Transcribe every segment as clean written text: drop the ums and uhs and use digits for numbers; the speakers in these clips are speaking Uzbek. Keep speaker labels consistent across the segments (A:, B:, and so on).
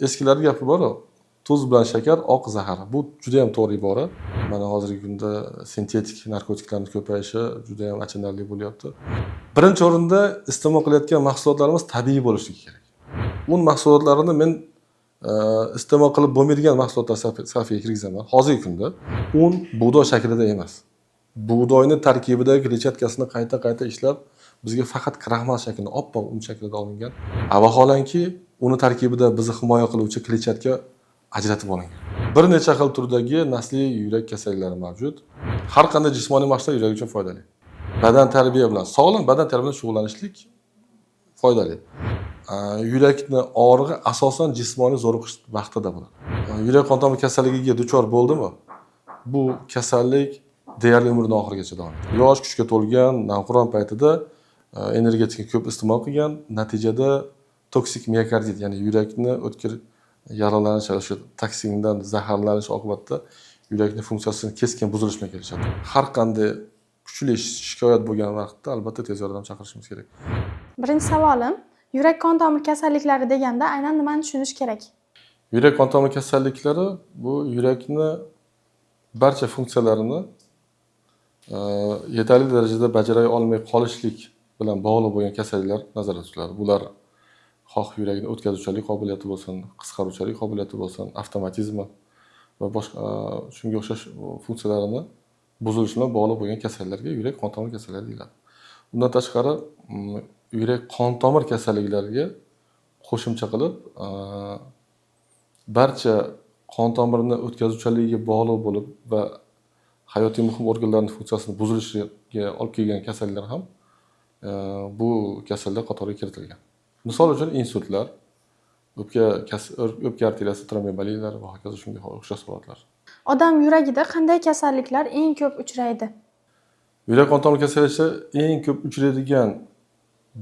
A: Eskilarni gapi bor, tuz bilan shakar oq zahar. Bu juda ham to'g'ri ibora. Mana hozirgi kunda sintetik narkotiklarni ko'payishi juda ham achinarli bo'lyapti. Birinchi o'rinda iste'mol qilayotgan mahsulotlarimiz tabiiy bo'lishligi kerak. Un mahsulotlarini men iste'mol qilib bo'lmaydigan mahsulotlar safiga kirgizaman. Hozirgi kunda un bug'doy shaklida emas. Bug'doyni tarkibidagi kletchatkasini qayta-qayta ishlab, bizga faqat kraxmal shaklida, oppoq un shaklida olingan. Vaholanki, uni tarkibida bizni himoya qiluvchi kletchatka ajratib olingan. Bir necha xil turdagi nasliy yurak kasalliklari mavjud. Har qanday jismoniy mashqlar yurak uchun foydali. Badan tarbiya bilan, sog'lom badan tarbiya bilan shug'ullanishlik foydali. Yurakni og'rig'i asosan jismoniy zo'riqish vaqtida bo'ladi. Yurak qon tomir kasalligiga duchor bo'ldimi? Bu kasallik deyarli umrini oxirigacha davom etadi. Yosh, kuchga to'lgan, navqiron paytida energetika ko'p iste'mol qilgan, natijada toksik miokardit, ya'ni yurakni o'tkir yaralanishi, o'sha toksindan zaharlanish oqibatida yurakni funksiyasini keskin buzilishi bilan kelishadi. Har qanday kuchli shikoyat bo'lgan vaqtda albatta tez yordam chaqirishimiz kerak.
B: Birinchi savolim, yurak qon tomir kasalliklari deganda aynan nimani tushunish kerak?
A: Yurak qon tomir kasalliklari bu yurakni barcha funksiyalarini yetarli darajada bajara olmay qolishlik bilan bog'liq bo'lgan kasalliklar nazarda tutiladi. Bular xoh yurakni o'tkazuvchanlik qobiliyati bo'lsin, qisqaruvchanlik qobiliyati bo'lsin, avtomatizmi va boshqa shunga o'xshash funksiyalarini buzilishi bilan bog'liq bo'lgan kasalliklarga yurak qon tomir kasalliklari deyiladi. Undan tashqari yurak qon tomir kasalliklariga qo'shimcha qilib barcha qon tomirni o'tkazuvchanligiga bog'liq bo'lib va hayotiy muhim organlarning funksiyasini buzilishiga olib kelgan kasalliklar ham bu kasallar qatoriga kiritilgan. Misol uchun insultlar, o'pka arteriyasi tromboemboliyalari va hokazo shunga o'xshash holatlar.
B: Odam yuragida qanday kasalliklar eng ko'p uchraydi?
A: Yurak qon tomir kasalliklari eng ko'p uchraydigan,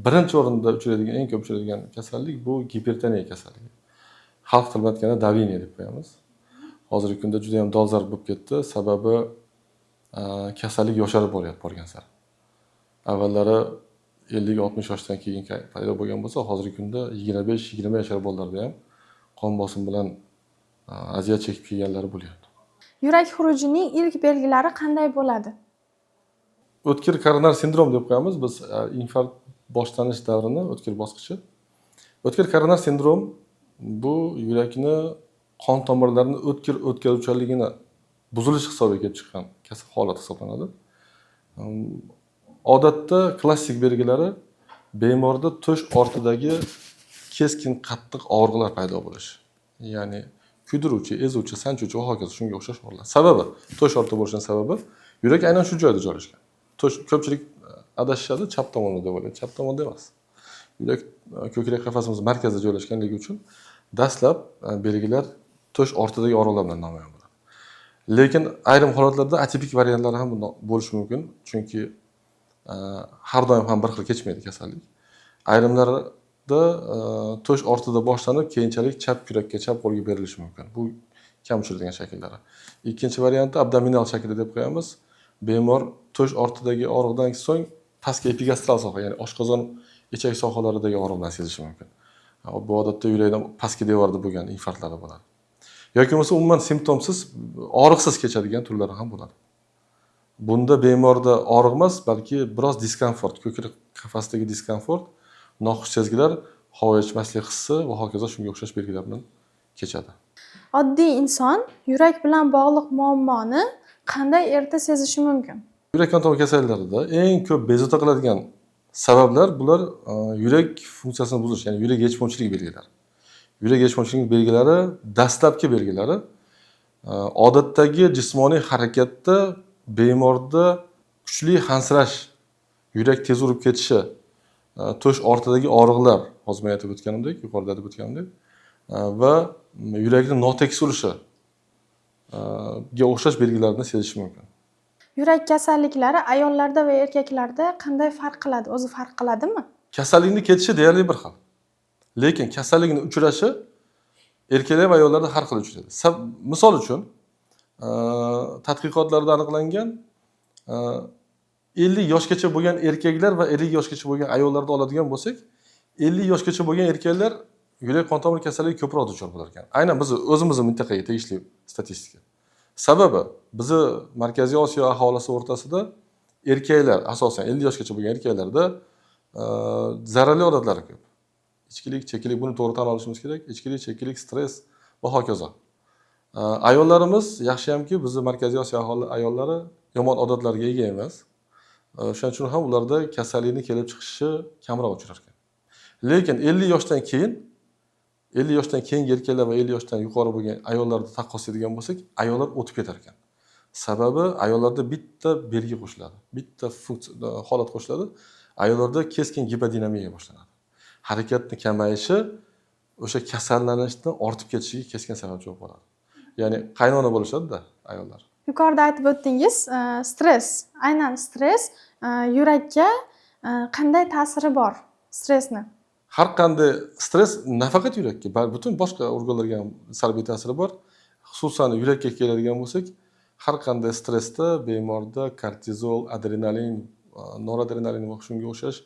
A: birinchi o'rinda uchraydigan, eng ko'p uchraydigan kasallik bu gipertoniya kasalligi. Xalq tilida aytganda давление deb qo'yamiz. Hozirgi kunda juda ham dolzarb bo'lib ketdi. Sababi kasallik yosharib boryapti borgan sari. Avvallari 50-60 yoshdan keyin paydo bo'lgan bo'lsa, hozirgi kunda 25-20 yashar bolalarda ham qon bosim bilan aziyat chekib kelganlari bo'lyapti.
B: Yurak xurujining ilk belgilari qanday bo'ladi?
A: O'tkir koronar sindrom deb qo'yamiz biz infarkt boshlanish davrini o'tkir bosqichi. O'tkir koronar sindrom bu yurakni qon tomirlarini o'tkir o'tkazuvchanligini buzilishi hisobiga kelib chiqqan kasal holat hisoblanadi. Odatda klassik belgilari bemorda to'sh ortidagi keskin qattiq og'riqlar paydo bo'lishi. Ya'ni kuydiruvchi, ezuvchi, sanchuvchi va hokazo shunga o'xshash og'riqlar. Sababi to'sh ortida bo'lishining sababi yurak aynan shu joyda joylashgan. To'sh ko'pchilik adashishadi, chap tomonda deb o'ylaydi. Chap tomonda emas. Yurak ko'krak qafasimiz markazida joylashganligi uchun dastlab belgilar to'sh ortidagi og'riqlar bilan namoyon bo'ladi. Lekin ayrim holatlarda atipik variantlari ham bo'lishi mumkin, chunki har doim ham bir xil kechmaydi kasallik. Ayrimlarida to'sh ortida boshlanib, keyinchalik chap kurakka, chap qo'lga berilishi mumkin. Bu kam uchraydigan shakllari. Ikkinchi varianti abdominal shakli deb qo'yamiz. Bemor to'sh ortidagi og'riqdan so'ng pastki epigastral soha, ya'ni oshqozon ichak sohalaridagi og'riqlarni sezishi mumkin. Bu odatda yurakdan pastki devorda bo'lgan infarktlarda bo'ladi. Yoki bo'lmasa umuman simptomsiz, og'riqsiz kechadigan turlari ham bo'ladi. Bunda bemorda og'riq emas, balki biroz diskomfort, ko'krak qafasidagi diskomfort, noxush sezgilar, havo yetishmaslik hissi va hokazo shunga o'xshash belgilar bilan kechadi.
B: Oddiy inson yurak bilan bog'liq muammoni qanday erta sezishi mumkin?
A: Yurak qon tomir kasalliklarida eng ko'p bezovta qiladigan sabablar bular yurak funksiyasini buzilish, ya'ni yurak yetishmovchiligi belgilari. Yurak yetishmovchiligi belgilari, dastlabki belgilari odatdagi jismoniy harakatda bemorda kuchli hansirash, yurak tez urib ketishi, to'sh ortidagi og'riqlar, hozir men aytib o'tganimdek, yuqorida aytib o'tganimdek, va yurakni notekis urishi ga o'xshash belgilarni sezish mumkin.
B: Yurak kasalliklari ayollarda va erkaklarda qanday farq qiladi? O'zi farq qiladimi?
A: Kasallikni ketishi deyarli bir xil. Lekin kasallikni uchrashi erkaklar va ayollarda har xil uchraydi. Misol uchun, tadqiqotlarda aniqlangan, 50 yoshgacha bo'lgan erkaklar va 50 yoshgacha bo'lgan ayollarda oladigan bo'lsak, 50 yoshgacha bo'lgan erkaklar yurak qon tomir kasalligi ko'proq duchor bo'lar ekan. Aynan bizni o'zimizni mintaqaga tegishli statistika. Sababi bizni Markaziy Osiyo aholisi o'rtasida erkaklar, asosan 50 yoshgacha bo'lgan erkaklarda zararli odatlari ko'p. Ichkilik, chekkilik, buni to'g'ri tan olishimiz kerak. Ichkilik, chekkilik, stress va hokazo. Ayollarimiz yaxshiyamki, bizni Markaziy Osiyo aholi ayollari yomon odatlarga ega emas. O'shaning uchun ham ularda kasallikni kelib chiqishi kamroq uchrar ekan. Lekin 50 yoshdan keyin, 50 yoshdan keyingi erkaklar va 50 yoshdan yuqori bo'lgan ayollarda taqqoslaydigan bo'lsak, ayollar o'tib ketar ekan. Sababi ayollarda bitta belgi qo'shiladi, bitta funksiya, holat qo'shiladi. Ayollarda keskin gipodinamiya boshlanadi. Harakatni kamayishi o'sha kasallanishni ortib ketishiga keskin sababchi bo'lib qoladi. Ya'ni qaynona bo'lishadi-da ayollar.
B: Yuqorida aytib o'tdingiz, stress. Aynan stress yurakka qanday ta'siri bor stressni?
A: Har qanday stress nafaqat yurakka, balki butun boshqa organlarga ham salbiy ta'siri bor. Xususan yurakka keladigan bo'lsak, har qanday stressda bemorda kortizol, adrenalin, noradrenalin va shunga o'xshash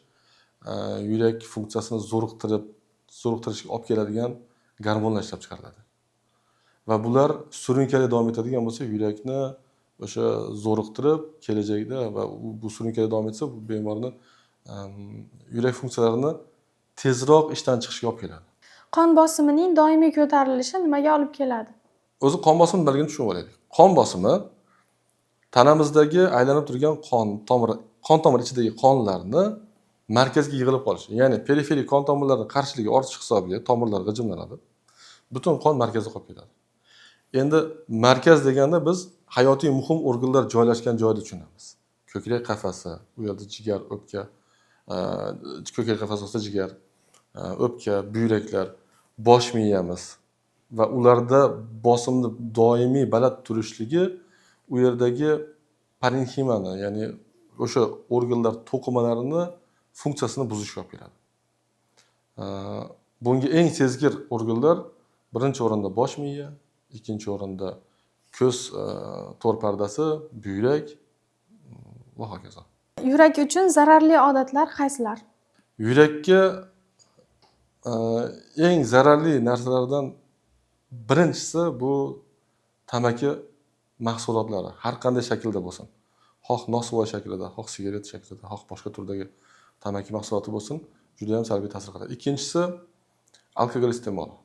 A: yurak funksiyasini zo'riqtirishga olib keladigan gormonlar ishlab chiqariladi. Va bular surunkali davom etadigan bo'lsa, yurakni o'sha zo'riqtirib, kelajakda va bu surunkali davom etsa, bu bemorni yurak funksiyalarini tezroq ishdan chiqishiga olib keladi.
B: Qon bosimining doimiy ko'tarilishi nimaga olib keladi?
A: O'zi qon bosimi nimaligini tushunib olaylik. Qon bosimi tanamizdagi aylanib turgan qon tomir ichidagi qonlarni markazga yig'ilib qolishi, ya'ni periferik qon tomirlarini qarshiligi ortishi hisobiga tomirlar g'ijimlanadi. Butun qon markazda qolib ketadi. Endi markaz deganda biz hayotiy muhim organlar joylashgan joyni tushunamiz. Ko'krak qafasi, u yerda jigar, o'pka, ko'krak qafasi ostida jigar, o'pka, buyraklar, bosh miyamiz va ularda bosimni doimiy baland turishligi u yerdagi parenximani, ya'ni o'sha organlar to'qimalarini funksiyasini buzishga olib keladi. Bunga eng sezgir organlar birinchi o'rinda bosh miya, ikkinchi o'rinda ko'z to'r pardasi, buyrak va hokazo.
B: Yurak uchun zararli odatlar qaysilar?
A: Yurakka eng zararli narsalardan birinchisi bu tamaki mahsulotlari, har qanday shaklda bo'lsin. Xoh nosvoy shaklida, xoh sigaret shaklida, xoh boshqa turdagi tamaki mahsuloti bo'lsin, juda ham salbiy ta'sir qiladi. Ikkinchisi alkogol iste'moli.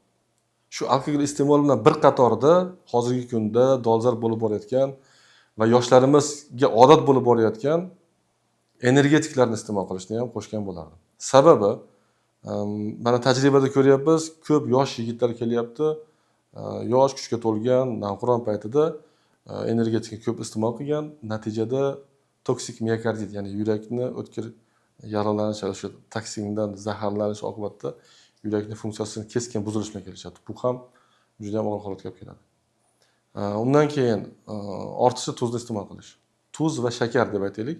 A: Shu alkogol iste'moli bilan bir qatorda hozirgi kunda dolzarb bo'lib borayotgan va yoshlarimizga odat bo'lib borayotgan energetiklarni iste'mol qilishni ham qo'shgan bo'lardim. Sababi mana tajribada ko'ryapmiz, ko'p yosh yigitlar kelyapti, yosh, kuchga to'lgan, navqiron paytida energetika ko'p iste'mol qilgan, natijada toksik miokardit, ya'ni yurakni o'tkir yaralanish, o'sha toksindan zaharlanish oqibatida yurakni funksiyasini keskin buzilishi bilan kelishadi. Bu ham juda ham og'ir holatga olib keladi. Undan keyin ortiqcha tuzni iste'mol qilish. Tuz va shakar deb aytaylik.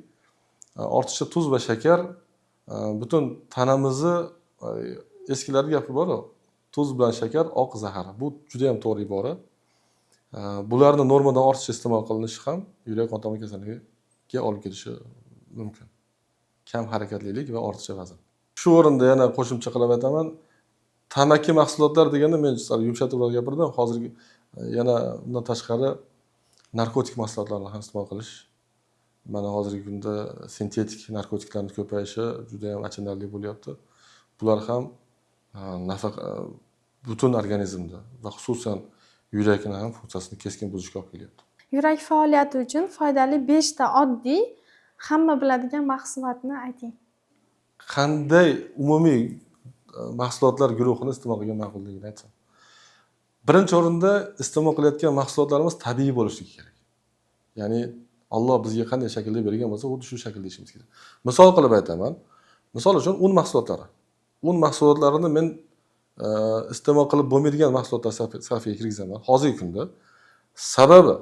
A: Ortiqcha tuz va shakar butun tanamizni, eskilarning gapi bor-ku, tuz bilan shakar oq zahar. Bu juda ham to'g'ri ibora. Bularni normadan ortiqcha iste'mol qilinishi ham yurak qon tomir kasalligiga olib kelishi mumkin. Kam harakatlilik va ortiqcha vazn. Shu o'rinda yana qo'shimcha qilib aytaman, tamaki mahsulotlari deganda men sal yumshatibroq gapirdim. Hozirgi yana undan tashqari narkotik mahsulotlarni ham iste'mol qilish. Mana hozirgi kunda sintetik narkotiklarning ko'payishi juda ham achinarli bo'lyapti. Bular ham nafaqat butun organizmda va xususan yurakni ham funksiyasini keskin buzishga olib kelyapti.
B: Yurak faoliyati uchun foydali 5 ta oddiy, hamma biladigan mahsulotni ayting.
A: Qanday umumiy mahsulotlar guruhini iste'mol qilgan ma'qulligini aytsam. Birinchi o'rinda iste'mol qilayotgan mahsulotlarimiz tabiiy bo'lishligi kerak. Ya'ni Alloh bizga qanday shaklda bergan bo'lsa, xuddi shu shaklda yeyishimiz kerak. Misol qilib aytaman. Misol uchun un mahsulotlari. Un mahsulotlarini men iste'mol qilib bo'lmaydigan mahsulotlar safiga kirgizaman hozirgi kunda. Sababi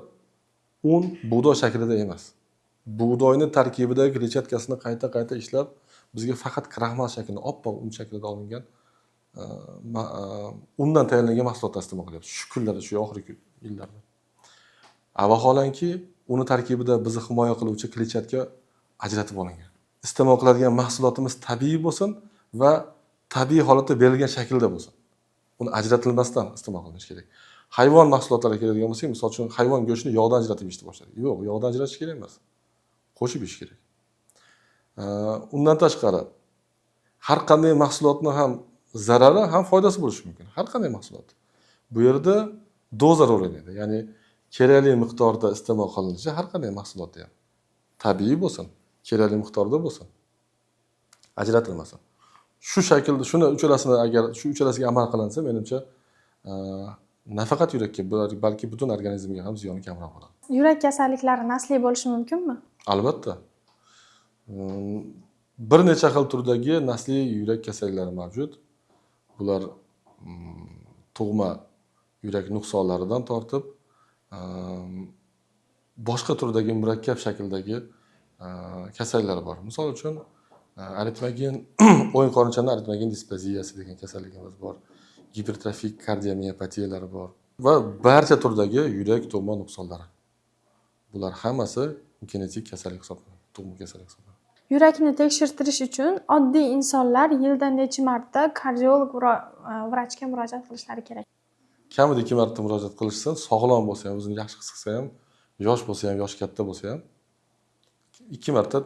A: un bug'doy shaklida emas. Bug'doyni tarkibidagi kletchatkasini qayta-qayta ishlab, bizga faqat kraxmal shaklida, oppoq un shaklida olingan undan tayyorlangan mahsulotlar iste'mol qilyapmiz. Shu kunlarda, shu oxirgi yillarda. Vaholanki, uni tarkibida bizni himoya qiluvchi kletchatka ajratib olingan. Iste'mol qiladigan mahsulotimiz tabiiy bo'lsin va tabiiy holatda berilgan shaklda bo'lsin. Uni ajratilmasdan iste'mol qilinishi kerak. Hayvon mahsulotlariga keladigan bo'lsak, misol uchun, hayvon go'shtini yog'dan ajratib yeyishni boshladi. Yo'q, yog'dan ajratish kerak emas, qo'shib yeyish kerak. Undan tashqari, har qanday mahsulotni ham zarari, ham foydasi bo'lishi mumkin, har qanday mahsulot. Bu yerda doza rol o'ynaydi, ya'ni kerakli miqdorda iste'mol qilinishi. Har qanday mahsulotni ham, tabiiy bo'lsin, kerakli miqdorda bo'lsin, ajratilmasin. Shu shaklda shuni uchalasini, agar shu uchalasiga amal qilinsa, menimcha, nafaqat yurakka, balki butun organizmga ham ziyoni kamroq bo'ladi.
B: Yurak kasalliklari nasliy bo'lishi mumkinmi?
A: Albatta. Bir necha xil turdagi nasliy yurak kasalliklari mavjud. Bular tug'ma yurak nuqsonlaridan tortib, boshqa turdagi murakkab shakldagi kasalliklar bor. Misol uchun, aritmogen o'ng qorinchani aritmogen displaziyasi degan kasalligimiz bor, gipertrofik kardiomiopatiyalari bor va barcha turdagi yurak tug'ma nuqsonlari. Bular hammasi genetik kasallik hisoblanadi, tug'ma kasallik hisoblanadi.
B: Yurakni tekshirtirish uchun oddiy insonlar yilda necha marta kardiolog vrachga murojaat qilishlari kerak?
A: Kamida ikki marta murojaat qilishsin. Sog'lom bo'lsa ham, o'zini yaxshi his qilsa ham, yosh bo'lsa ham, yoshi katta bo'lsa ham, ikki marta,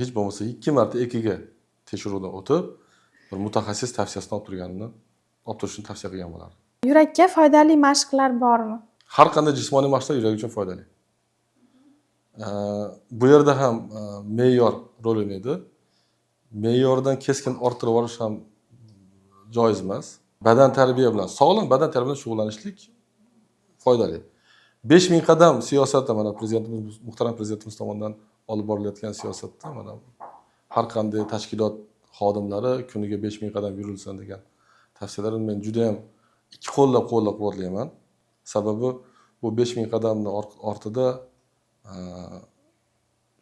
A: hech bo'lmasa ikki marta EKG tekshiruvdan o'tib, bir mutaxassis tavsiyasini olib turganini, olib turishni tavsiya qilgan bo'lardim.
B: Yurakka foydali mashqlar bormi?
A: Har qanday jismoniy mashqlar yurak uchun foydali. Bu yerda ham me'yor rol o'ynaydi. Me'yordan keskin orttirib yuborish ham joiz emas. Badan tarbiya bilan, sog'lom badan tarbiya bilan shug'ullanishlik foydali. 5000 qadam siyosati, mana prezidentimiz, muhtaram prezidentimiz tomonidan olib borilayotgan siyosatda, mana har qanday tashkilot xodimlari kuniga 5000 qadam yurilsin degan tavsiyalarni men judayam ikki qo'llab qo'llab quvvatlayman. Sababi bu 5000 qadamni ortida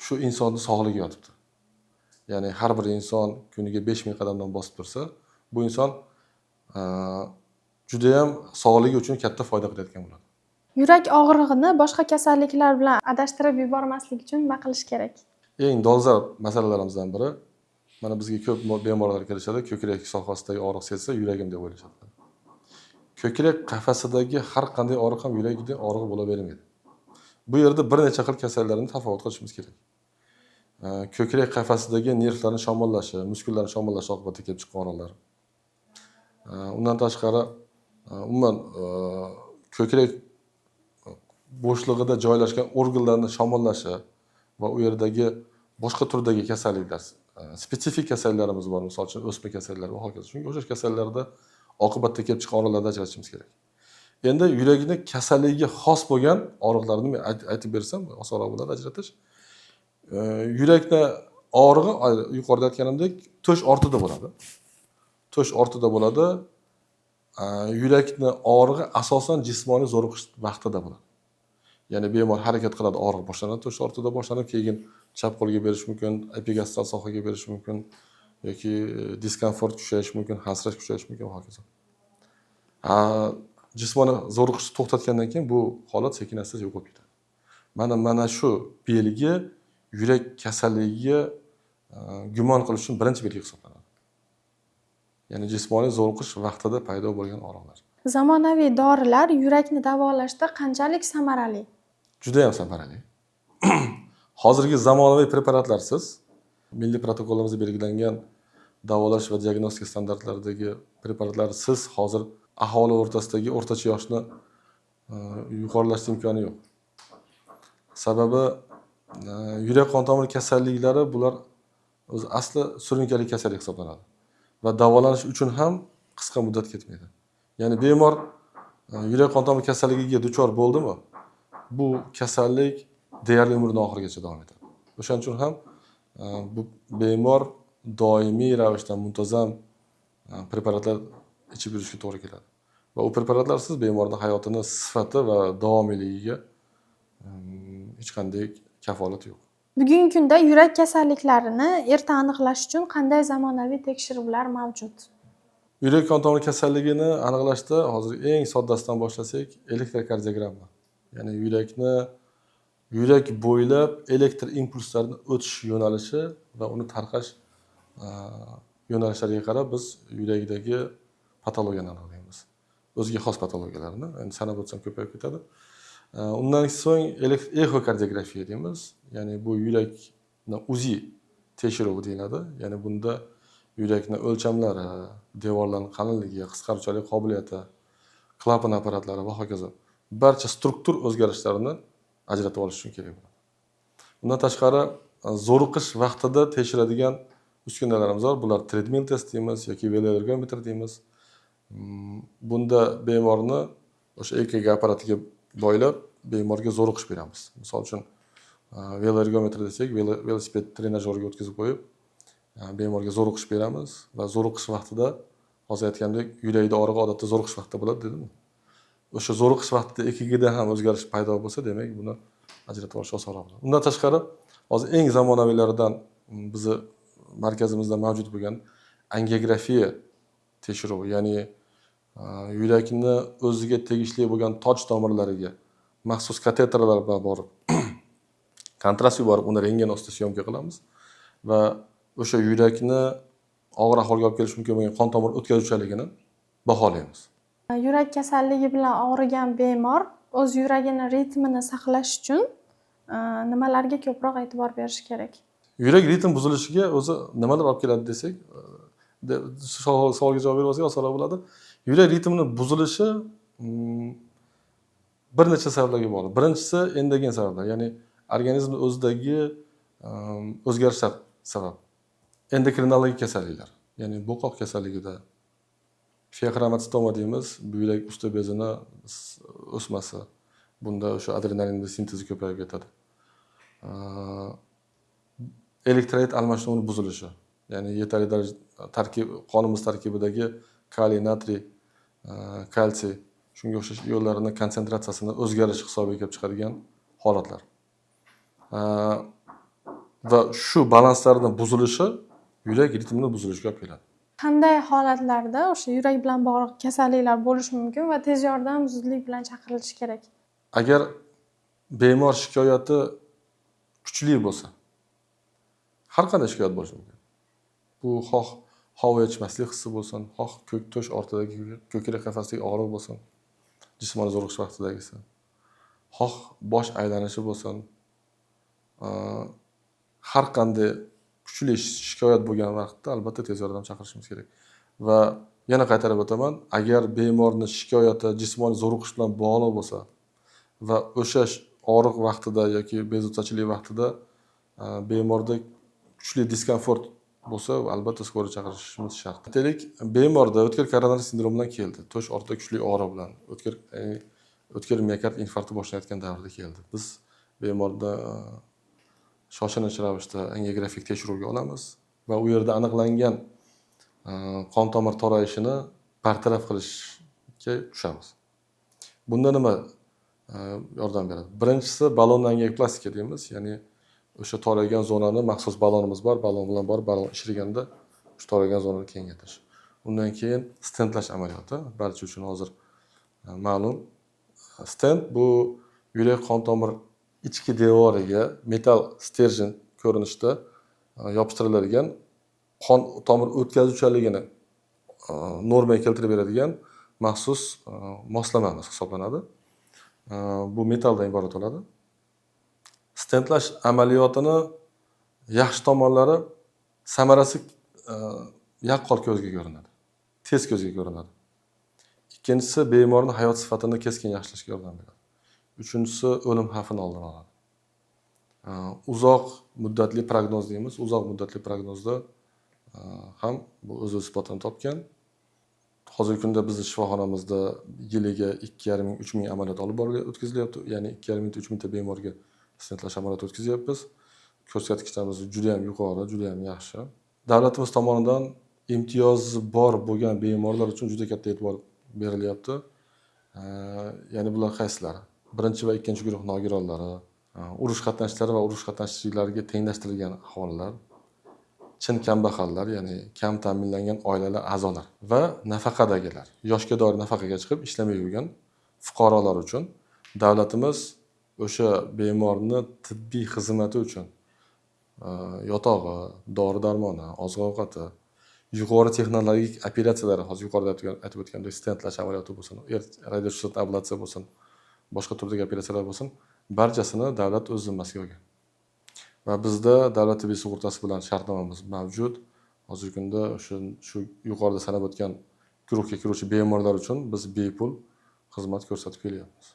A: shu insonni sog'ligi yotibdi. Ya'ni har bir inson kuniga 5000 qadamdan bosib tursa, bu inson judayam sog'ligi uchun katta foyda qilayotgan bo'ladi.
B: Yurak og'rig'ini boshqa kasalliklar bilan adashtirib yubormaslik uchun nima qilish kerak?
A: Eng dolzarb masalalarimizdan biri, mana bizga ko'p bemorlar kelishadi, ko'krak sohasidagi og'riq sezsa, yuragim deb o'ylashadi. Ko'krak qafasidagi har qanday og'riq ham yurakni og'rig'i bo'lavermaydi. Bu yerda bir necha xil kasallarni tafovut qilishimiz kerak. Ko'krak qafasidagi nervlarni shamollashi, muskullarni shamollashi oqibatida kelib chiqqan og'riqlar. Undan tashqari, umuman ko'krak bo'shlig'ida joylashgan organlarni shamollashi va u yerdagi boshqa turdagi kasalliklar, spetsifik kasalliklarimiz bor, misol uchun, o'sma kasalliklar va hokazo. Shunga o'xshash kasallarda oqibatda kelib chiqqan og'riqlarni ajratishimiz kerak. Endi yurakni kasalligiga xos bo'lgan og'riqlarni men aytib bersam, osonroq bo'ladi ajratish. Yurakni og'rig'i, yuqorida aytganimdek, to'sh ortida bo'ladi, to'sh ortida bo'ladi. Yurakni og'rig'i asosan jismoniy zo'riqish vaqtida bo'ladi, ya'ni bemor harakat qiladi, og'riq boshlanadi, to'sh ortida boshlanib, keyin chap qo'lga berishi mumkin, epigastral sohaga berishi mumkin yoki diskomfort kuchayishi mumkin, hansirash kuchayishi mumkin va hokazo. Jismoniy zo'riqishni to'xtatgandan keyin bu holat sekin asta yo'qolib ketadi. Mana shu belgi yurak kasalligiga gumon qilish uchun birinchi belgi hisoblanadi, ya'ni jismoniy zo'riqish vaqtida paydo bo'lgan og'riqlar.
B: Zamonaviy dorilar yurakni davolashda qanchalik samarali?
A: Judayam samarali. Hozirgi zamonaviy preparatlarsiz, milliy protokolimizda belgilangan davolash va diagnostika standartlaridagi preparatlarsiz hozir aholi o'rtasidagi o'rtacha yoshni yuqorilashni imkoni yo'q. Sababi yurak qon tomir kasalliklari, bular o'zi asli surunkali kasallik hisoblanadi va davolanish uchun ham qisqa muddat ketmaydi. Ya'ni bemor yurak qon tomir kasalligiga duchor bo'ldimi, bu kasallik deyarli umrini oxirigacha davom etadi. O'shaning uchun ham bu bemor doimiy ravishda muntazam preparatlar ichib yurishga to'g'ri keladi va u preparatlarsiz bemorni hayotini sifati va davomiyligiga hech qanday kafolat yo'q.
B: Bugungi kunda yurak kasalliklarini erta aniqlash uchun qanday zamonaviy tekshiruvlar mavjud?
A: Yurak qon tomir kasalligini aniqlashda hozir eng soddasidan boshlasak, elektrokardiogramma, ya'ni yurakni, yurak bo'ylab elektr impulslarini o'tish yo'nalishi va uni tarqash yo'nalishlariga qarab biz yurakdagi patologiyani aniqlaymiz. O'ziga xos patologiyalarni endi sanab o'tsam ko'payib ketadi. Undan so'ng exokardiografiya deymiz, ya'ni bu yurakni УЗИ tekshiruvi deyiladi. Ya'ni bunda yurakni o'lchamlari, devorlarni qalinligi, qisqaruvchanlik qobiliyati, klapan apparatlari va hokazo, barcha struktur o'zgarishlarini ajratib olish uchun kerak bo'ladi. Undan tashqari, zo'riqish vaqtida tekshiradigan uskunalarimiz bor. Bular treadmill test deymiz yoki veloergometr deymiz. Bunda bemorni o'sha EKG apparatiga boylab, bemorga zo'riqish beramiz. Misol uchun, veloergometr desak, velosiped trenajeriga o'tkazib qo'yib, bemorga zo'riqish beramiz va zo'riqish vaqtida, hozir aytgandek, yurakda og'riq odatda zo'riqish vaqtida bo'ladi dedim. O'sha zo'riqish vaqtida EKGda ham o'zgarish paydo bo'lsa, demak, buni ajratib olish osonroq bo'ladi. Undan tashqari, hozir eng zamonaviylaridan, bizni markazimizda mavjud bo'lgan angiografiya tekshiruvi, ya'ni yurakni o'ziga tegishli bo'lgan toj tomirlariga maxsus kateterlar bilan borib, kontrast yuborib, uni rentgen ostida съёмка qilamiz va o'sha yurakni og'ir ahvolga olib kelishi mumkin bo'lgan qon tomir o'tkazuvchanligini baholaymiz.
B: Yurak kasalligi bilan og'rigan bemor o'z yuragini ritmini saqlash uchun nimalarga ko'proq e'tibor berishi kerak?
A: Yurak ritm buzilishiga o'zi nimalar olib keladi desak, savolga javob berib olsak, osonroq bo'ladi. Yurak ritmini buzilishi bir necha sabablarga bog'liq. Birinchisi endogen sabablar, ya'ni organizmni o'zidagi o'zgarishlar sabab. Endokrinologik kasalliklar, ya'ni bo'qoq kasalligida, feoxromotsitoma deymiz, buyrak usti bezini o'smasi, bunda o'sha adrenalinni sintezi ko'payib ketadi. Elektrolit almashinuvini buzilishi, ya'ni yetarli darajada tarkib, qonimiz tarkibidagi kaliy, natriy, kalsiy, shunga o'xshash ionlarni konsentratsiyasini o'zgarishi hisobiga kelib chiqadigan holatlar va shu balanslarni buzilishi yurak ritmini buzilishiga olib keladi.
B: Qanday holatlarda o'sha yurak bilan bog'liq kasalliklar bo'lishi mumkin va tez yordam zudlik bilan chaqirilishi kerak?
A: Agar bemor shikoyati kuchli bo'lsa, har qanday shikoyat bo'lishi mumkin. Bu xoh havo yetishmaslik hissi bo'lsin, xoh ko'k to'sh ortidagi ko'krak qafasidagi og'riq bo'lsin, jismoniy zo'riqish vaqtidagisi, xoh bosh aylanishi bo'lsin, har qanday kuchli shikoyat bo'lgan vaqtda albatta tez yordam chaqirishimiz kerak. Va yana qaytarib o'taman, agar bemorni shikoyati jismoniy zo'riqish bilan bog'liq bo'lsa va o'sha og'riq vaqtida yoki bezovtachilik vaqtida bemorda kuchli diskomfort bo'lsa, albatta скорый chaqirishimiz shart. Aytaylik, bemorda o'tkir koronar sindrom bilan keldi, to'sh ortida kuchli og'riq bilan, o'tkir, ya'ni o'tkir miokard infarkti boshlanayotgan davrda keldi. Biz bemorda shoshilinch ravishda angiografik tekshiruvga olamiz va u yerda aniqlangan qon tomir torayishini bartaraf qilishga tushamiz. Bunda nima yordam beradi? Birinchisi ballon angioplastika deymiz, ya'ni o'sha toraygan zonani maxsus ballonimiz bor, ballon bilan borib, ballon ishirganda o'sha toraygan zonani kengaytirish. Undan keyin stentlash amaliyoti barcha uchun hozir ma'lum. Stent bu yurak qon tomir ichki devoriga metall стержень ko'rinishida yopishtiriladigan, qon tomir o'tkazuvchanligini normaga keltirib beradigan maxsus moslamamiz hisoblanadi. Bu metalldan iborat bo'ladi. Stentlash amaliyotini yaxshi tomonlari, samarasi yaqqol ko'zga ko'rinadi, tez ko'zga ko'rinadi. Ikkinchisi, bemorni hayot sifatini keskin yaxshilashga yordam beradi. Uchinchisi, o'lim xavfini oldini oladi. Uzoq muddatli prognoz deymiz, uzoq muddatli prognozda ham bu o'z isbotini topgan. Hozirgi kunda bizni shifoxonamizda yiliga 2,5 ming, 3000 amaliyot olib borilib o'tkazilyapti, ya'ni 2,5 mingta, 3000 ta bemorga stentlash amaliyoti o'tkazyapmiz. Ko'rsatkichlarimiz juda yam yuqori, juda yam yaxshi. Davlatimiz tomonidan imtiyozi bor bo'lgan bemorlar uchun juda katta e'tibor berilyapti. Ya'ni bular qaysilari? Birinchi va ikkinchi guruh nogironlari, urush qatnashchilari va urush qatnashchilariga tenglashtirilgan aholilar, chin kambag'allar, ya'ni kam ta'minlangan oilalar a'zolari va nafaqadagilar, yoshga doir nafaqaga chiqib ishlamay yurgan fuqarolar uchun davlatimiz o'sha bemorni tibbiy xizmati uchun yotog'i, dori darmoni, oziq ovqati, Yuqori texnologik operatsiyalar, hozir yuqorida aytib o'tgandek, stentlash amaliyoti bo'lsin, radiochastotli ablatsiya bo'lsin, boshqa turdagi operatsiyalar bo'lsin, barchasini davlat o'z zimmasiga olgan. Va bizda davlat tibbiy sug'urtasi bilan shartnomamiz mavjud. Hozirgi kunda o'sha shu yuqorida sanab o'tgan guruhga kiruvchi bemorlar uchun biz bepul xizmat ko'rsatib kelyapmiz.